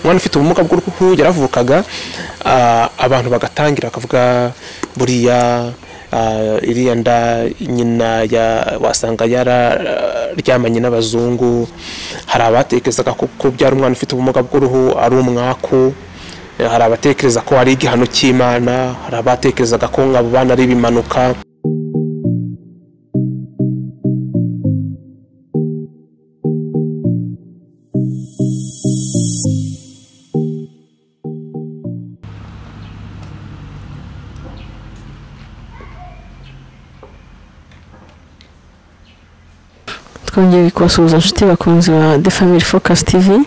Umwana ufite ubumuga bw'uruhu yaravukaga, abantu bagatangira bakavuga buriya iriya nda nyina wasanga yararyamanye n'abazungu. Hari abatekerezaga ko kubyara umwana ufite ubumuga bw'uruhu ari umwaku, hari abatekereza ko ari igihano cy'Imana, hari abatekerezaga ko abo bana ari ibimanuka. Twongeye kubasuhuza inshuti bakunzi ba The Family Focus TV.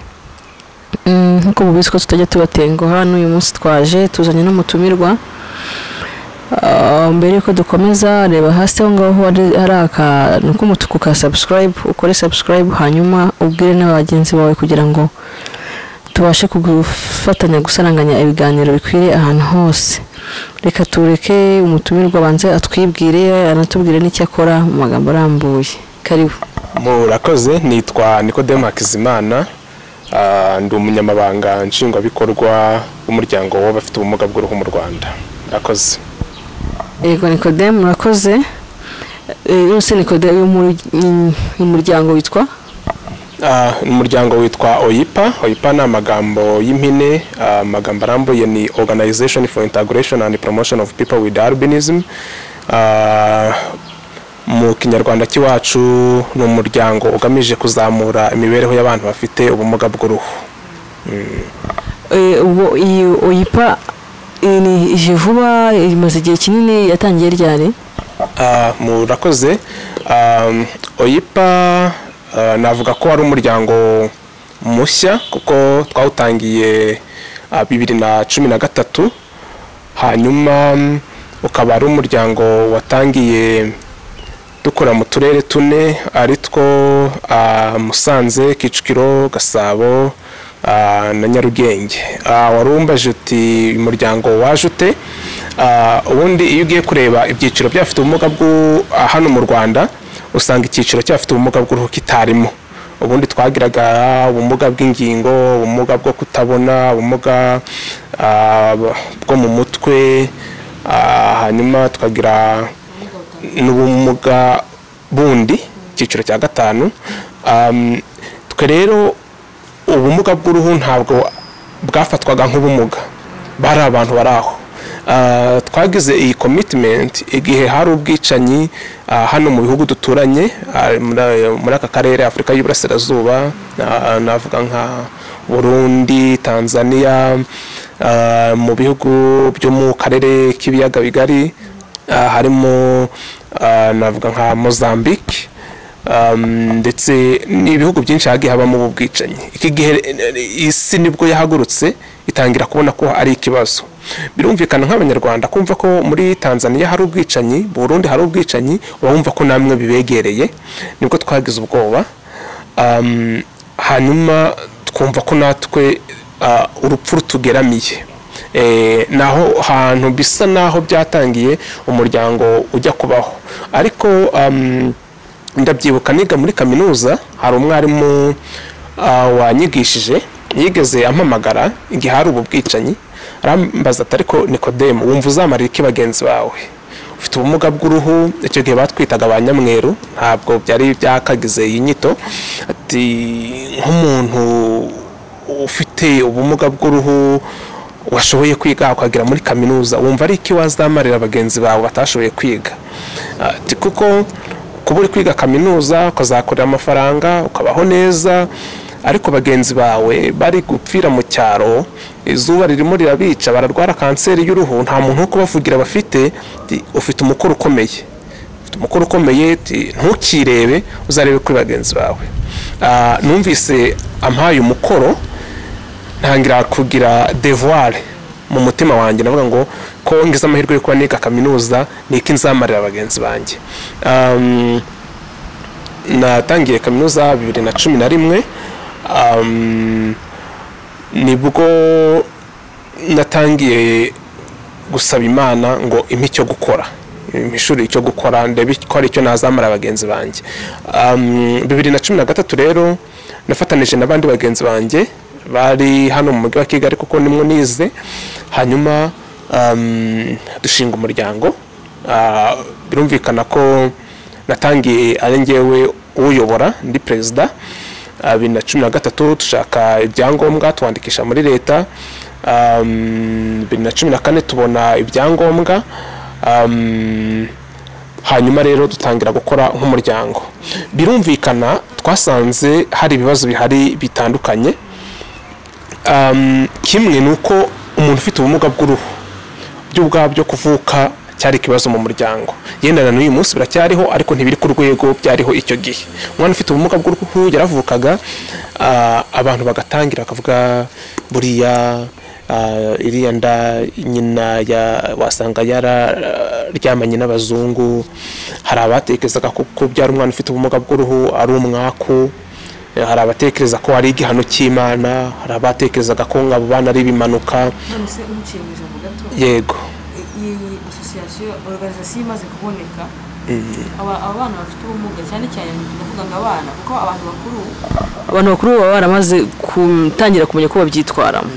Nkuko mubizi ko tutajya tubatenguha, n'uyu munsi twaje tuzanye n'umutumirwa. Mbere yuko dukomeza, reba hasi aho ngaho hari akantu k'umutuku ka subscribe, ukore subscribe hanyuma ubwire n'abagenzi bawe kugira ngo tubashe gufatanya gusaranganya ibiganiro bikwiriye ahantu hose. Reka tureke umutumirwa abanze atwibwire, anatubwire n'icyo akora mu magambo arambuye. Karibu. Murakoze, nitwa Nicodem Hakizimana, ndi umunyamabanga nshingwabikorwa w'umuryango w'abafite ubumuga bw'uruhu mu Rwanda. Murakoze. Yego Nicodem, murakoze. Yose Nicodem, uyu muryango witwa? Umuryango witwa OIPA. OIPA ni amagambo y'impine, amagambo arambuye ni Organization for Integration and Promotion of People with Albinism. Mu Kinyarwanda cy'iwacu ni umuryango ugamije kuzamura imibereho y'abantu bafite ubumuga bw'uruhu. Ubwo iyi OIPA ni ije vuba, imaze igihe kinini, yatangiye ryari? Murakoze. OIPA navuga ko ari umuryango mushya kuko twawutangiye 2013, hanyuma ukaba ari umuryango watangiye dukora mu turere tune ari two Musanze, Kicukiro, Gasabo na Nyarugenge. Warumbaje uti umuryango waje ute? Ubundi iyo ugiye kureba ibyiciro by'abafite ubumuga bwo hano mu Rwanda, usanga icyiciro cy'abafite ubumuga bw'uruhu kitarimo. Ubundi twagiraga ubumuga bw'ingingo, ubumuga bwo kutabona, ubumuga bwo mu mutwe, hanyuma tukagira n'ubumuga bundi, icyiciro cya gatanu. Twe rero ubumuga bw'uruhu ntabwo bwafatwaga nk'ubumuga, bari abantu bari aho. Twagize iyi commitment igihe hari ubwicanyi hano mu bihugu duturanye muri aka karere Afurika y'Iburasirazuba, navuga nka Burundi, Tanzania, mu bihugu byo mu karere k'ibiyaga bigari, harimo navuga nka Mozambique, ndetse n'ibihugu byinshi hagiye habamo ubwicanyi. Iki gihe isi nibwo yahagurutse itangira kubona ko ari ikibazo. Birumvikana nk'Abanyarwanda kumva ko muri Tanzania hari ubwicanyi, Burundi hari ubwicanyi, wumva ko namwe bibegereye, nibwo twagize ubwoba. Hanyuma twumva ko natwe urupfu rutugeramiye. Naho hantu bisa naho byatangiye umuryango ujya kubaho. Ariko ndabyibuka niga muri kaminuza, hari umwarimu wanyigishije yigeze ampamagara igihe hari ubu bwicanyi, arambaza ati ariko Nicodem, wumva uzamarira iki bagenzi bawe ufite ubumuga bw'uruhu? Icyo gihe batwitaga ba nyamweru, ntabwo byari byakagize iyi nyito. Ati nk'umuntu ufite ubumuga bw'uruhu washoboye kwiga ukagera muri kaminuza, wumva ari iki wazamarira bagenzi bawe batashoboye kwiga? Ati kuko kuba uri kwiga kaminuza ukazakorera amafaranga ukabaho neza, ariko bagenzi bawe bari gupfira mu cyaro, izuba ririmo rirabica, bararwara kanseri y'uruhu, nta muntu wo kubavugira bafite. Ufite umukoro ukomeye, ufite umukoro ukomeye, ntukirebe, uzarebe kuri bagenzi bawe. Numvise ampaye umukoro, ntangira kugira devoir mu mutima wanjye, navuga ngo ko ngize amahirwe yo kuba niga kaminuza, niki nzamarira bagenzi banjye. Natangiye kaminuza 2011, nibwo natangiye gusaba Imana ngo impe icyo gukora, imishuri icyo gukora, ndebe ko ari icyo nazamara bagenzi banjye. 2013 rero nafatanije n'abandi bagenzi banjye Bari hano mu mujyi wa Kigali kuko nimwo nize. Hanyuma dushinga umuryango. Birumvikana ko natangiye ari njyewe uyobora, ndi perezida. 2013 dushaka ibyangombwa twandikisha muri leta. 2014 tubona ibyangombwa. Hanyuma rero dutangira gukora nk'umuryango. Birumvikana twasanze hari ibibazo bihari bitandukanye. Kimwe nuko umuntu ufite ubumuga bw'uruhu by'ubwabyo kuvuka cyari ikibazo mu muryango, yenda na n'uyu munsi biracyariho ariko ntibiri ku rwego byariho icyo gihe. Umwana ufite ubumuga bw'uruhu yaravukaga, abantu bagatangira bakavuga buriya iriya nda nyina wasanga yararyamanye n'abazungu. Hari abatekerezaga ko kubyara umwana ufite ubumuga bw'uruhu ari umwaku, hari abatekereza ko ari igihano cy'Imana, hari abatekerezaga ko abo bana ari ibimanuka. None se umuciye mu ijambo gato? Yego. Iyi association organisation imaze kuboneka, aba bana bafite ubumuga cyane cyane ndavuga ngo abana, kuko abantu bakuru baba baramaze gutangira kumenya ko babyitwaramo.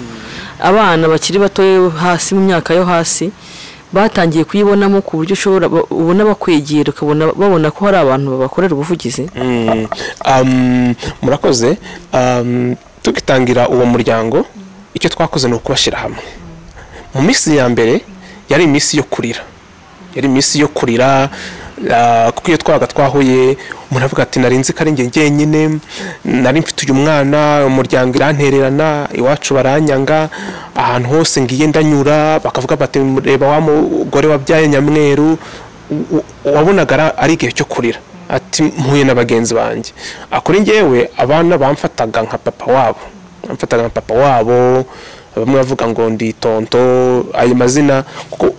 Abana bakiri bato hasi mu myaka yo hasi batangiye kuyibonamo ku buryo ushobora ubona bakwegera ukabona babona ko hari abantu babakorera ubuvugizi. Murakoze. Tugitangira uwo muryango icyo twakoze ni ukubashyira hamwe. Mu minsi ya mbere yari iminsi yo kurira, yari iminsi yo kurira, kuko iyo twabaga twahuye umuntu avuga ati nari nzi ko ari njye njyenyine, nari mfite uyu mwana, umuryango irantererana, iwacu baranyanga, ahantu hose ngiye ndanyura bakavuga bati reba wa mugore wabyaye nyamweru. Wabonaga ari igihe cyo kurira, ati mpuye na bagenzi banjye. Akuri njyewe abana bamfataga nka papa wabo, bamfataga nka papa wabo, bamwe bavuga ngo ndi tonto, ayo mazina, kuko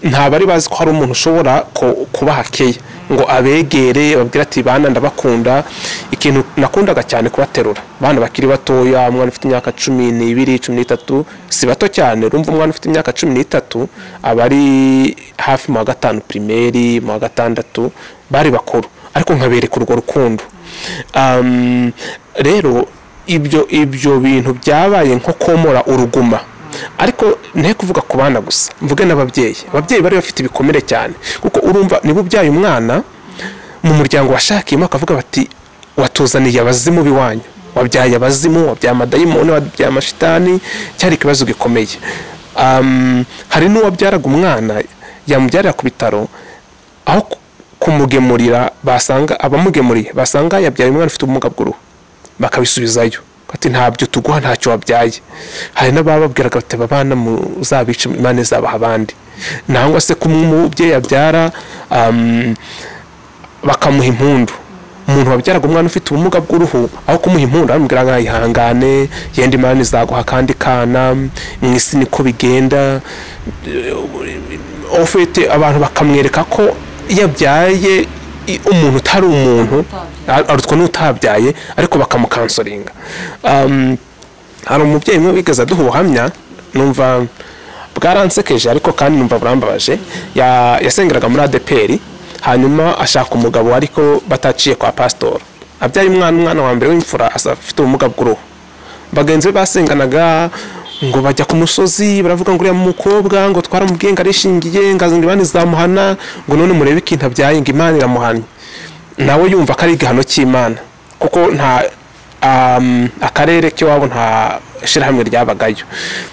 nta bari bazi ko hari umuntu ushobora kubaha keya ngo abegere babwire ati bana ndabakunda. Ikintu nakundaga cyane kubaterura bana bakiri batoya, umwana ufite imyaka 12, 13, si bato cyane. Urumva umwana ufite imyaka 13 aba ari hafi mu wa 5 primaire, mu wa 6, bari bakuru, ariko nkabereka urwo rukundo. Rero ibyo bintu byabaye nko komora uruguma. Ariko nte kuvuga ku bana gusa, mvuge n'ababyeyi. Ababyeyi bari bafite ibikomere cyane, kuko urumva niba ubyaye umwana mu muryango washakiyemo akavuga bati watuzaniye abazimu biwanyu, wabyaye abazimu, wabyaye amadayimoni, wabyaye amashitani, cyari ikibazo gikomeye. Hari n'uwabyaraga umwana yamubyarira ku bitaro, aho kumugemurira basanga abamugemuriye basanga yabyaye umwana ufite ubumuga bw'uruhu, bakabisubizayo ati ntabyo tuguha, ntacyo wabyaye. Hari n'abababwiraga bati abana muzabice Imana izabaha abandi, nangwa se kumwe umubyeyi abyara bakamuha impundu. Umuntu wabyaraga umwana ufite ubumuga bw'uruhu aho kumuha impundu aramubwira ngo ihangane, yenda Imana izaguha kandi kana, mu isi niko bigenda. Ofite abantu bakamwereka ko yabyaye umuntu utari umuntu, arutwa n'utabyaye, ariko bakamukansoringa. Hari umubyeyi umwe wigeze aduha ubuhamya, numva bwaransekeje ariko kandi numva burambabaje. Yasengeraga muri ADPR, hanyuma ashaka umugabo ariko bataciye kwa pastor. Abyaye umwana wa mbere w'imfura afite ubumuga bw'uruhu. Bagenzi be basenganaga ngo bajya ku musozi baravuga ngo uriya mukobwa ngo twaramubwiye ngo arishingiye, ngo Imana izamuhana, ngo none murebe ikintu abyaye ngo Imana iramuhanye. Nawe yumva ko ari igihano cy'Imana, kuko nta akarere k'iwabo nta shirahamwe ryabagayo.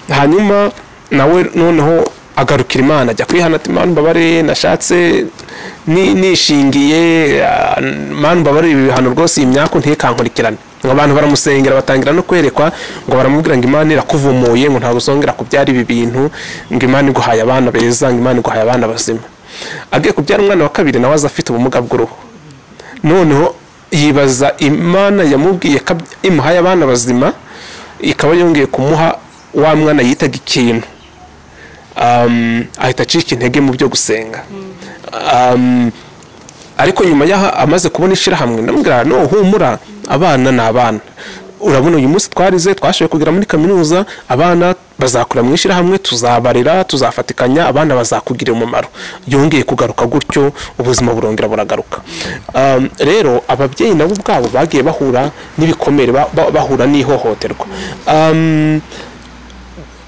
Hanyuma nawe noneho agarukira Imana, ajya kwihana ati Imana mbabare, nashatse nishingiye, Imana mbabare ibi bihano rwose, iyi myaka ntikankurikirane. Abantu baramusengera batangira no kwerekwa ngo baramubwira ngo Imana irakuvumuye, ngo ntabwo uzongera kubyara ibi bintu, ngo Imana iguhaye abana beza, ngo Imana iguhaye abana bazima. Agiye kubyara umwana wa kabiri nawe aza afite ubumuga bw'uruhu. Noneho yibaza Imana yamubwiye ko imuhaye abana bazima, ikaba yongeye kumuha wa mwana yitaga ikintu. Ahita acika intege mu byo gusenga. Ariko nyuma yaho amaze kubona ishirahamwe, ndamubwira no humura, abana ni abana. Urabona uyu munsi twarize, twashoboye kugera muri kaminuza, abana bazakura mu ishyirahamwe, tuzabarera, tuzafatikanya, abana bazakugirira umumaro. Yongeye kugaruka gutyo, ubuzima burongera buragaruka. Rero ababyeyi nabo ubwabo bagiye bahura n'ibikomere, bahura n'ihohoterwa.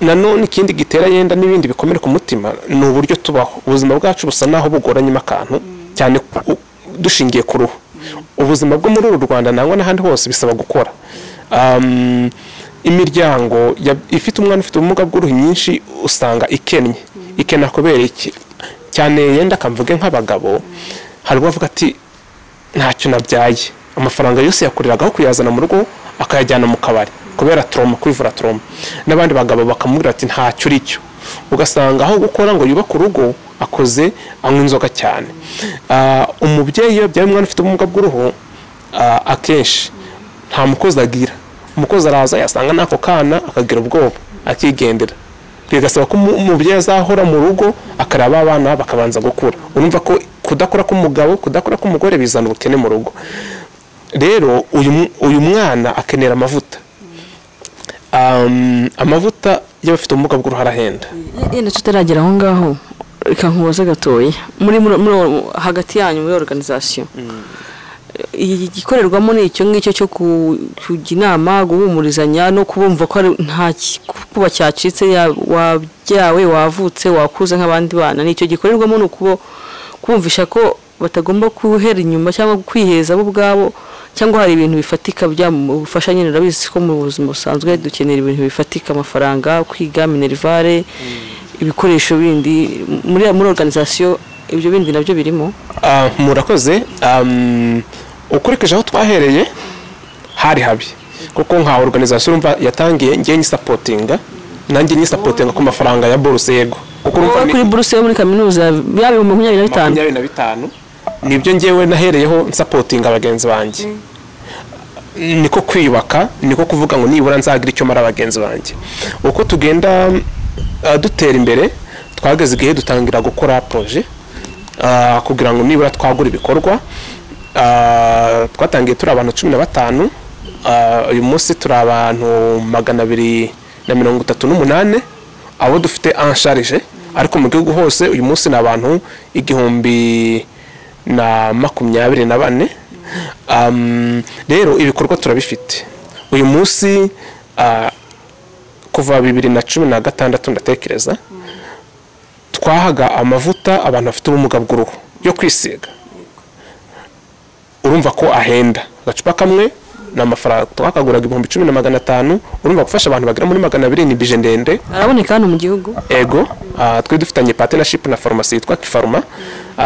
Nanone ikindi gitera yenda n'ibindi bikomere ku mutima ni uburyo tubaho. Ubuzima bwacu busa naho bugoranyemo akantu cyane, dushingiye ku ruhu. Ubuzima bwo muri uru Rwanda nangwa n'ahandi hose bisaba gukora. Imiryango ifite umwana ufite ubumuga bw'uruhu myinshi usanga ikennye. Ikena kubera iki? Cyane yenda kamvuge nk'abagabo, hari ubwo avuga ati ntacyo nabyaye, amafaranga yose yakoreragaho kuyazana mu rugo akayajyana mu kabari kubera trauma, kwivura trauma. N'abandi bagabo bakamubwira ati ntacyo uri cyo, ugasanga aho gukora ngo yubake urugo akoze anywa inzoga cyane. Umubyeyi iyo abyaye umwana ufite ubumuga bw'uruhu, akenshi nta mukozi agira. Umukozi araza yasanga n'ako kana akagira ubwoba akigendera, bigasaba ko umubyeyi azahora mu rugo akaraba abana bakabanza gukura. Urumva ko kudakora k'umugabo, kudakora k'umugore bizana ubukene mu rugo. Rero uyu mwana akenera amavuta. Amavuta y'abafite ubumuga bw'uruhu arahenda. Yenda tutaragera aho ngaho, reka nkubaze gatoya. Muri hagati yanyu muri organisation, igikorerwamo ni icyo ngicyo cyo kujya inama, guhumurizanya no kubumva ko nta kuba cyacitse, wabyawe, wavutse, wakuze nk'abandi bana. Ni icyo gikorerwamo, ni kubumvisha ko batagomba guhera inyuma cyangwa kwiheza bo ubwabo, cyangwa hari ibintu bifatika byamufasha nyine. Urabizi ko mu buzima busanzwe dukenera ibintu bifatika, amafaranga, kwiga, minerivare, ibikoresho bindi. Muri organisation ibyo bindi nabyo birimo. Murakoze. Ukurikije aho twahereye hari habi, kuko nka organisation urumva yatangiye ngiye nyisapotinga, nanjye nyisapotinga ku mafaranga ya bourse. Yego, kuko urumva kuri bourse yo muri kaminuza yaba 25 25 nibyo ngewe nahereyeho nsapotinga bagenzi banjye. Niko kwiyubaka, niko kuvuga ngo nibura nzagira icyo mara bagenzi banjye. Uko tugenda dutera imbere, twageze igihe dutangira gukora projet kugira ngo nibura twagura ibikorwa. Twatangiye turi abantu 15, uyu munsi turi abantu 238 abo dufite en charge, ariko mu gihugu hose uyu munsi ni abantu 1024. Rero ibikorwa turabifite uyu munsi. Kuva 2016 ndatekereza twahaga amavuta abantu bafite ubumuga bw'uruhu yo kwisiga. Urumva ko ahenda, agacupa kamwe ni amafaranga twakaguraga 10,500. Urumva gufasha abantu bagera muri 200 ni bije ndende. Araboneka hano mu gihugu? Ego, twe dufitanye partnership na farumasi yitwa Kifaruma.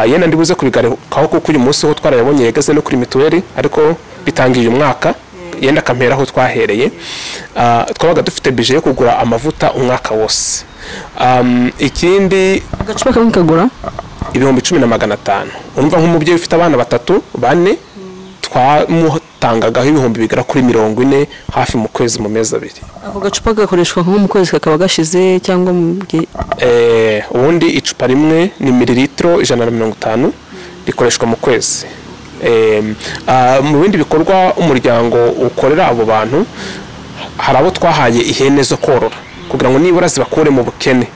Yenda ndibuze kubigarukaho kuko uyu munsi ho twarayabonye yegeze no kuri mituweli, ariko bitangiye uyu mwaka. Yenda kampera aho twahereye. Twabaga dufite bije yo kugura amavuta umwaka wose. Ikindi agacupa kamwe kagura 10,500. Urumva nk'umubyeyi ufite abana 3 4 twamutangagaho ibihumbi bigera kuri 40 hafi mu kwezi, mu mezi abiri. Ako gacupa gakoreshwa nko mu kwezi kakaba gashize cyangwa mu ubundi icupa rimwe ni mililitiro 150 rikoreshwa mu kwezi. Mu bindi bikorwa umuryango ukorera abo bantu, hari abo twahaye ihene zo korora kugira ngo nibura zibakure mu bukene.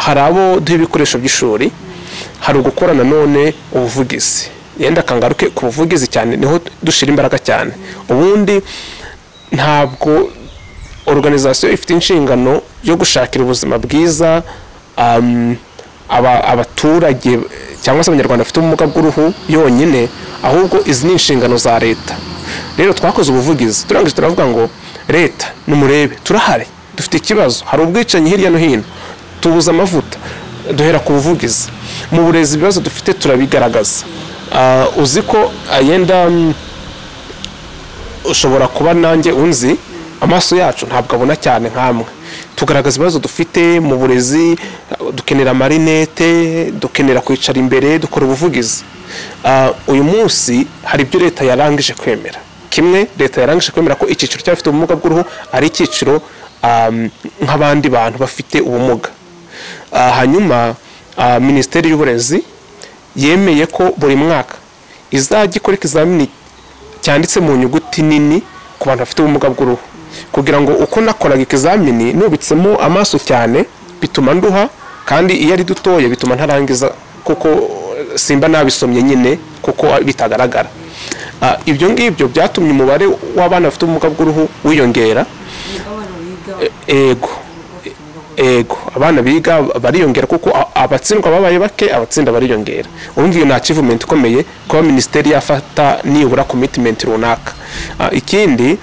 Hari abo duha ibikoresho by'ishuri. Hari ugukora nanone ubuvugizi. Yenda kangaruke ku buvugizi cyane, niho dushira imbaraga cyane. Ubundi ntabwo organisation ifite inshingano yo gushakira ubuzima bwiza abaturage cyangwa se abanyarwanda bafite ubumuga bw'uruhu yonyine, ahubwo izi ni inshingano za leta. Rero twakoze ubuvugizi, turangije turavuga ngo leta nimurebe, turahari, dufite ikibazo, hari ubwicanyi hirya no hino, tubuza amavuta, duhera ku buvugizi. Mu burezi ibibazo dufite turabigaragaza. Uzi ko yenda ushobora kuba nanjye unzi, amaso yacu ntabwo abona cyane nkamwe. Tugaragaza ibibazo dufite mu burezi, dukenera amarinete, dukenera kwicara imbere, dukora ubuvugizi. Uyu munsi hari ibyo leta yarangije kwemera. Kimwe, leta yarangije kwemera ko icyiciro cy'abafite ubumuga bw'uruhu ari icyiciro nk'abandi bantu bafite ubumuga. Hanyuma Minisiteri y'Uburezi yemeye ko buri mwaka izajya ikora ikizamini cyanditse mu nyuguti nini ku bantu bafite ubumuga bw'uruhu, kugira ngo uko nakoraga ikizamini nubitsemo amaso cyane bituma nduha, kandi iyo ari dutoya bituma ntarangiza kuko simba nabisomye nyine kuko bitagaragara. Ibyo ngibyo byatumye umubare w'abana bafite ubumuga bw'uruhu wiyongera. Ego abana biga bariyongera kuko abatsindwa babaye bake, abatsinda bariyongera. Urumva iyo ni achievement ikomeye kuba minisiteri yafata nibura commitment runaka. Ikindi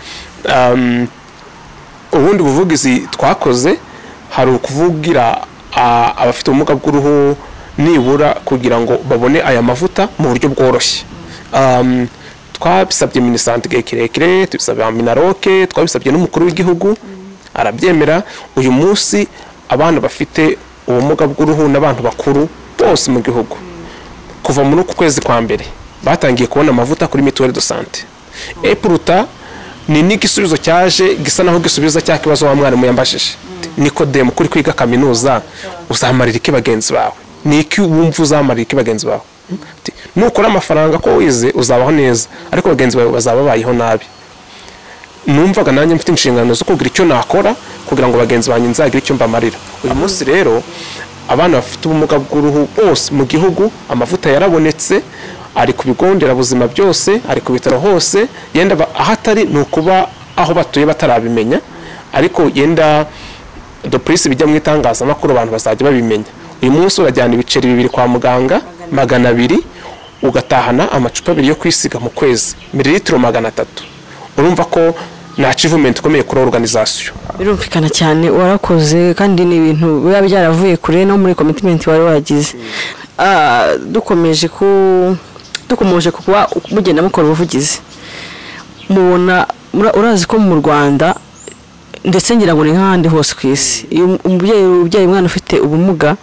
ubundi buvugizi twakoze hari ukuvugira abafite ubumuga bw'uruhu nibura kugira ngo babone aya mavuta mu buryo bworoshye. Twabisabye Minisante igihe kirekire, tubisabye Minaroke, twabisabye n'umukuru w'igihugu arabyemera. Uyu munsi abana bafite ubumuga bw'uruhu n'abantu bakuru bose mu gihugu kuva muri uku kwezi kwa mbere batangiye kubona amavuta kuri mituelle de santé. Epuruta ni n'igisubizo cyaje gisa naho gisubiza cya kibazo wa mwarimu yambajije. Nikodemu, kuri kwiga kaminuza uzamarira iki bagenzi bawe? Ni iki wumva uzamarira iki bagenzi bawe? Nukora amafaranga ko wize uzabaho neza, ariko bagenzi bawe bazaba babayeho nabi. Numvaga nanjye mfite inshingano zo kugira icyo nakora kugira ngo bagenzi banjye nzagire icyo mbamarira. Uyu munsi rero abana bafite ubumuga bw'uruhu bose mu gihugu amavuta yarabonetse, ari ku bigo nderabuzima byose, ari ku bitaro hose. Yenda aho atari ni ukuba aho batuye batarabimenya, ariko yenda de plus bijya mu itangazamakuru abantu bazajya babimenya. Uyu munsi urajyana ibiceri 2 kwa muganga 200, ugatahana amacupa 2 yo kwisiga mu kwezi, mililitiro 300. Urumva ko ni achievement ikomeye kuri organisation. Birumvikana cyane, warakoze kandi ni ibintu biba byaravuye kure no muri commitment wari wagize. Dukomeje kuba mugenda mukora ubuvugizi, mubona urazi ko mu Rwanda ndetse ngira ngo ni nk'ahandi hose ku isi, iyo umubyeyi ubyaye umwana ufite ubumuga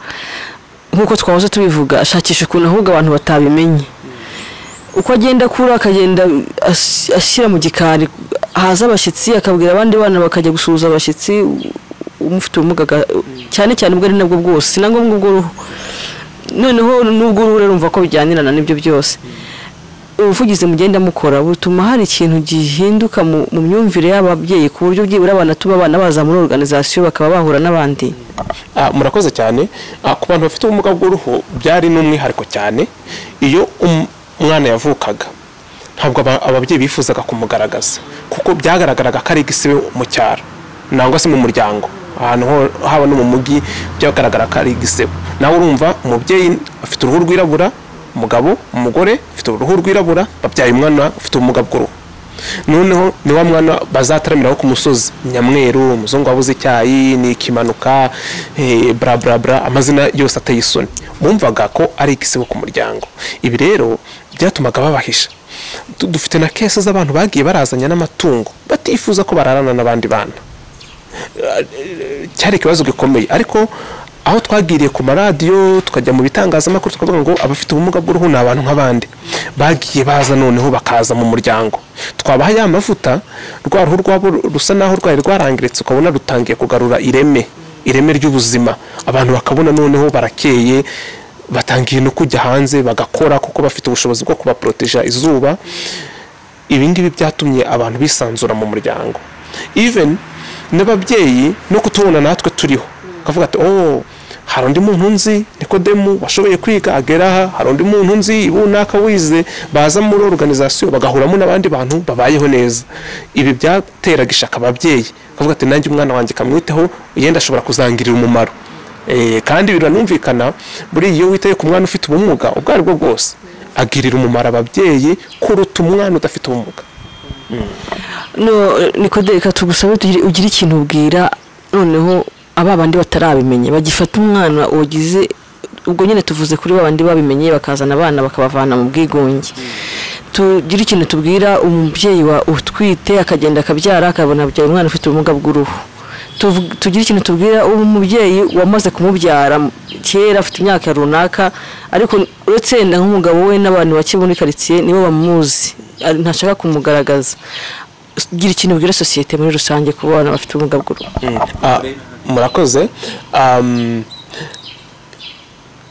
nk'uko twahoze tubivuga, ashakisha ukuntu ahubwo abantu batabimenye. Uko agenda akura akagenda ashyira mu gikari, haza abashyitsi akabwira abandi bana bakajya gusuhuza abashyitsi, umufite ubumuga cyane cyane ubwo ari nabwo bwose, na ngombwa ubwo ruhu. Noneho nubwo uruhu rero urumva ko bijyanirana n'ibyo byose. Ubuvugizi mugenda mukora butuma hari ikintu gihinduka mu myumvire y'ababyeyi, ku buryo byibura abana tuba abana baza muri organisation bakaba bahura n'abandi. Murakoze cyane. Ku bantu bafite ubumuga bw'uruhu byari n'umwihariko cyane. Iyo umwana yavukaga ntabwo ababyeyi bifuzaga kumugaragaza, kuko byagaragaraga ko ari igisibe mu cyaro nangwa se mu muryango, ahantu haba no mu mujyi byagaragara ko ari igisebo. Nawe urumva umubyeyi afite uruhu rwirabura, umugabo umugore ufite uruhu rwirabura, babyaye umwana ufite ubumuga bw'uruhu. Noneho ni wa mwana bazataramiraho ku musozi, nyamweru, umuzungu wabuze icyayi, ni ikimanuka, bra bra bra, amazina yose ateye isoni. Bumvaga ko ari igisebo ku muryango. Ibi rero byatumaga babahisha. Dufite na kese z'abantu bagiye barazanya n'amatungo batifuza ko bararana n'abandi bana. Cyari ikibazo gikomeye, ariko aho twagiriye ku maradiyo tukajya mu bitangazamakuru tukavuga ngo abafite ubumuga bw'uruhu ni abantu nk'abandi, bagiye baza noneho bakaza mu muryango, twabaha ya mavuta, rwa ruhu rwabo rusa naho rwari rwarangiritse ukabona rutangiye kugarura ireme ry'ubuzima. Abantu bakabona noneho barakeye, batangiye no kujya hanze bagakora kuko bafite ubushobozi bwo kubaproteja izuba. Ibi ngibi byatumye abantu bisanzura mu muryango, even n'ababyeyi no kutubona natwe turiho kavuga ati oh, hari undi muntu nzi Nikodemu washoboye kwiga agera aha, hari undi muntu nzi runaka wize, baza muri organisation bagahuramo n'abandi bantu babayeho neza. Ibi byateraga ishaka ababyeyi kavuga ati nanjye umwana wanjye kamwiteho, yenda ashobora kuzangirira umumaro. Kandi biranumvikana, buri iyo witaye ku mwana ufite ubumuga ubwo ari bwo bwose agirira umumaro ababyeyi kuruta umwana udafite ubumuga. No Nikodemu, reka tugusabe ugire ikintu ubwira noneho aba bandi batarabimenye bagifata umwana wagize ubwo nyine tuvuze kuri babandi babimenye bakazana abana bakabavana mu bwigunge. Tugira ikintu tubwira umubyeyi wa utwite akagenda akabyara akabona abyaye umwana ufite ubumuga bw'uruhu. Tugira ikintu tubwira umubyeyi wamaze kumubyara kera afite imyaka runaka, ariko uretse wenda nk'umugabo we n'abantu bake muri quartier nibo bamuzi, ntashaka kumugaragaza. Gira ikintu ubwira sosiyete muri rusange ku bana bafite ubumuga bw'uruhu. Murakoze.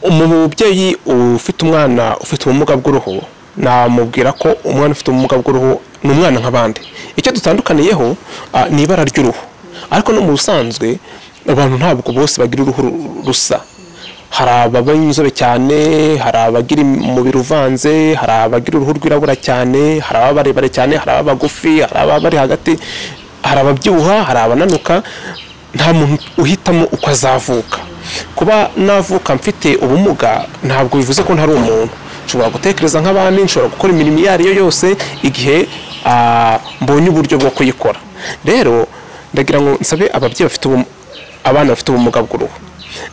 Umubyeyi ufite umwana ufite ubumuga bw'uruhu, namubwira ko umwana ufite ubumuga bw'uruhu Ni umwana nk'abandi. Icyo dutandukaniyeho ni ibara ry'uruhu, ariko no mu busanzwe abantu ntabwo bose bagira uruhu rusa. Hari ababa inzobe cyane, hari abagira umubiri uvanze, hari abagira uruhu rwirabura cyane, hari ababa barebare cyane, hari ababa bagufi, hari ababa bari hagati, hari ababyibuha, hari abananuka. Nta muntu uhitamo uko azavuka. Kuba navuka mfite ubumuga ntabwo bivuze ko ntari umuntu. Nshobora gutekereza nk'abandi, nshobora gukora imirimo iyo ari yo yose igihe mbonye uburyo bwo kuyikora. Rero ndagira ngo nsabe ababyeyi bafite abana bafite ubumuga bw'uruhu,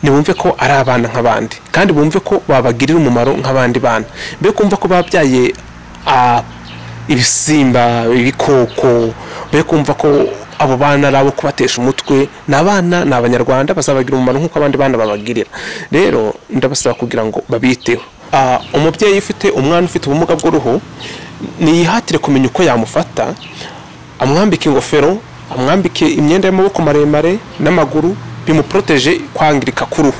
nibumve ko ari abana nk'abandi, kandi bumve ko babagirira umumaro nk'abandi bana. Mbe kumva ko babyaye ibisimba, ibikoko, be kumva ko abo bana ari abo kubatesha umutwe. Ni abana, ni abanyarwanda, bazabagira umumaro nk'uko abandi bana babagirira. Rero ndabasaba kugira ngo babiteho. Umubyeyi ufite umwana ufite ubumuga bw'uruhu niyihatire kumenya uko yamufata, amwambike ingofero, amwambike imyenda y'amaboko maremare n'amaguru bimuproteje kwangirika k'uruhu,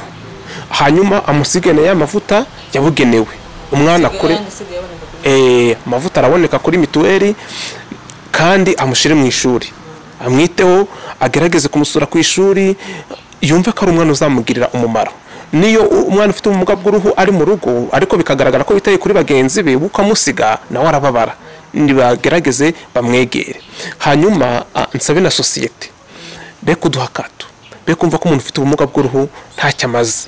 hanyuma amusige na ya mavuta yabugenewe umwana akure. Amavuta araboneka kuri mituweli, kandi amushyire mu ishuri, amwiteho, agerageze kumusura ku ishuri, yumve ko ari umwana uzamugirira umumaro. Niyo umwana ufite ubumuga bw'uruhu ari mu rugo ariko bikagaragara ko bitaye kuri bagenzi be, ukamusiga nawe arababara. Nibagerageze bamwegere. Hanyuma nsabe na sosiyete be kuduha akato, be kumva ko umuntu ufite ubumuga bw'uruhu ntacyo amaze.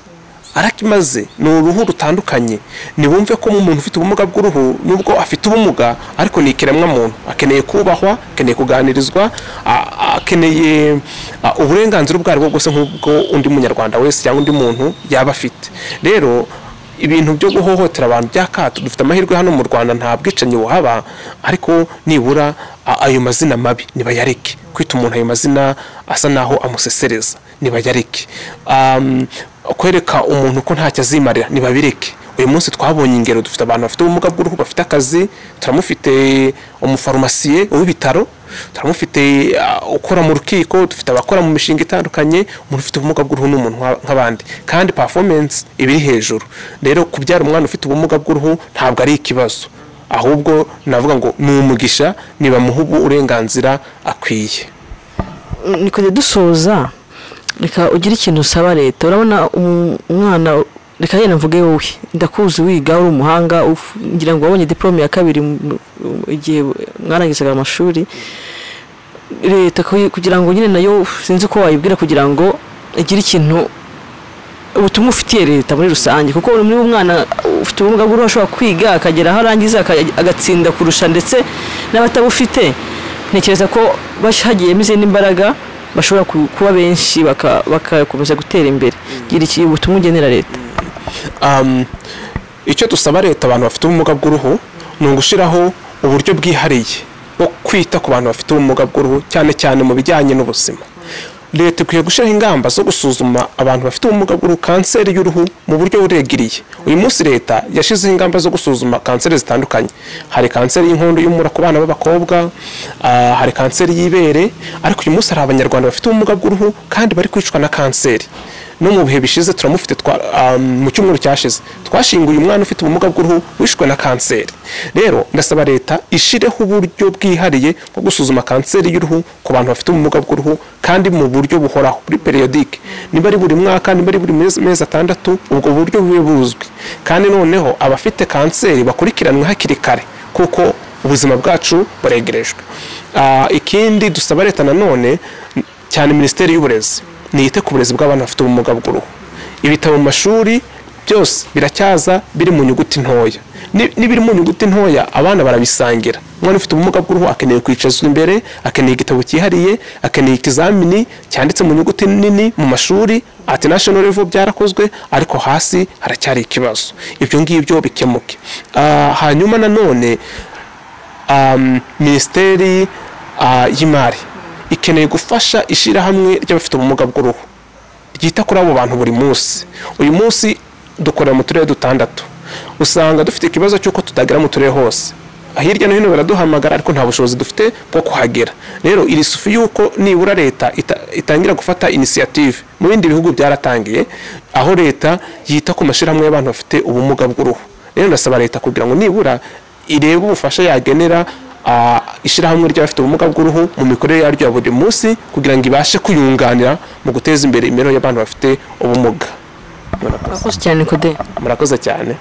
Arakimaze, ni uruhu rutandukanye. Nibumve ko umuntu ufite ubumuga bw'uruhu nubwo afite ubumuga ariko ni ikiremwa muntu, akeneye kubahwa, akeneye kuganirizwa, akeneye uburenganzira ubwo aribwo bwose nk'ubwo undi munyarwanda wese cyangwa undi muntu yaba afite. Rero ibintu byo guhohotera abantu by'akato, dufite amahirwe hano mu Rwanda nta bwicanyi buhaba, ariko nibura ayo mazina mabi nibayareke. Kwita umuntu ayo mazina asa naho amusesereza nibayareke. Kwereka umuntu ko ntacyo azimarira nibabireke. Uyu munsi twabonye ingero, dufite abantu bafite ubumuga bw'uruhu bafite akazi, turamufite umufarumasiye w'ibitaro, turamufite ukora mu rukiko, dufite abakora mu mishinga itandukanye. Umuntu ufite ubumuga bw'uruhu ni umuntu nk'abandi, kandi performance iba iri hejuru. Rero kubyara umwana ufite ubumuga bw'uruhu ntabwo ari ikibazo, ahubwo navuga ngo ni umugisha, nibamuha uburenganzira akwiye. Ni kujya dusoza, reka ugire ikintu usaba leta. Urabona umwana, reka yenda mvuge wowe, ndakuzi wiga uri umuhanga, ngira ngo wabonye diplome ya kabiri igihe mwarangizaga amashuri. Leta kugira ngo nyine nayo sinzi ko wayibwira kugira ngo igire ikintu ubutumwa ufitiye leta muri rusange, kuko muri umwana ufite ubumuga bw'uruhu ashobora kwiga akagera aho arangiza agatsinda kurusha ndetse n'abatabufite. Ntekereza ko hagiyemo izindi mbaraga bashobora kuba benshi bakakomeza gutera imbere. Gira iki ubutumwa ugenera leta? Icyo dusaba leta abantu bafite ubumuga bw'uruhu ni ugushyiraho uburyo bwihariye bwo kwita ku bantu bafite ubumuga bw'uruhu, cyane cyane mu bijyanye n'ubuzima. Leta ikwiye gushyiraho ingamba zo gusuzuma abantu bafite ubumuga bw'uruhu kanseri y'uruhu mu buryo buregiriye. Uyu munsi leta yashyizeho ingamba zo gusuzuma kanseri zitandukanye. Hari kanseri y'inkondo y'umura ku bana b'abakobwa, hari kanseri y'ibere, ariko uyu munsi hari abanyarwanda bafite ubumuga bw'uruhu kandi bari kwicwa na kanseri. No mu bihe bishize turamufite, mu cyumweru cyashize twashinguye umwana ufite ubumuga bw'uruhu wishwe na kanseri. Rero ndasaba leta ishireho uburyo bwihariye bwo gusuzuma kanseri y'uruhu ku bantu bafite ubumuga bw'uruhu, kandi mu buryo buhoraho, buri periodique, niba ari buri mwaka, niba ari buri mezi 6, ubwo buryo bube buzwi. Kandi noneho abafite kanseri bakurikiranwe hakiri kare, kuko ubuzima bwacu buregerejwe. Ikindi dusaba leta nanone cyane Minisiteri y'Uburezi niyite ku burezi bw'abana bafite ubumuga bw'uruhu. Ibitabo mu mashuri byose biracyaza biri mu nyuguti ntoya. N'ibiri mu nyuguti ntoya abana barabisangira. Umwana ufite ubumuga bw'uruhu akeneye kwicazwa imbere, akeneye igitabo cyihariye, akeneye ikizamini cyanditse mu nyuguti nini mu mashuri. At national level byarakozwe, ariko hasi haracyari ikibazo. Ibyo ngibyo bikemuke. Hanyuma nanone Minisiteri y'Imari ikeneye gufasha ishyirahamwe ry'abafite ubumuga bw'uruhu ryita kuri abo bantu buri munsi. Uyu munsi dukorera mu turere 6, usanga dufite ikibazo cy'uko tutagera mu turere hose. Hirya no hino baraduhamagara ariko nta bushobozi dufite bwo kuhagera. Rero iri sufi yuko nibura leta itangira gufata initiative. Mu bindi bihugu byaratangiye, aho leta yita ku mashyirahamwe y'abantu bafite ubumuga bw'uruhu. Rero ndasaba leta kugira ngo nibura irebe ubufasha yagenera Ishyirahamwe ry'abafite ubumuga bw'uruhu mu mikorere yaryo ya buri munsi, kugira ngo ibashe kuyunganira mu guteza imbere imibereho y'abantu bafite ubumuga. Murakoze. Murakoze cyane, Kode. Murakoze cyane.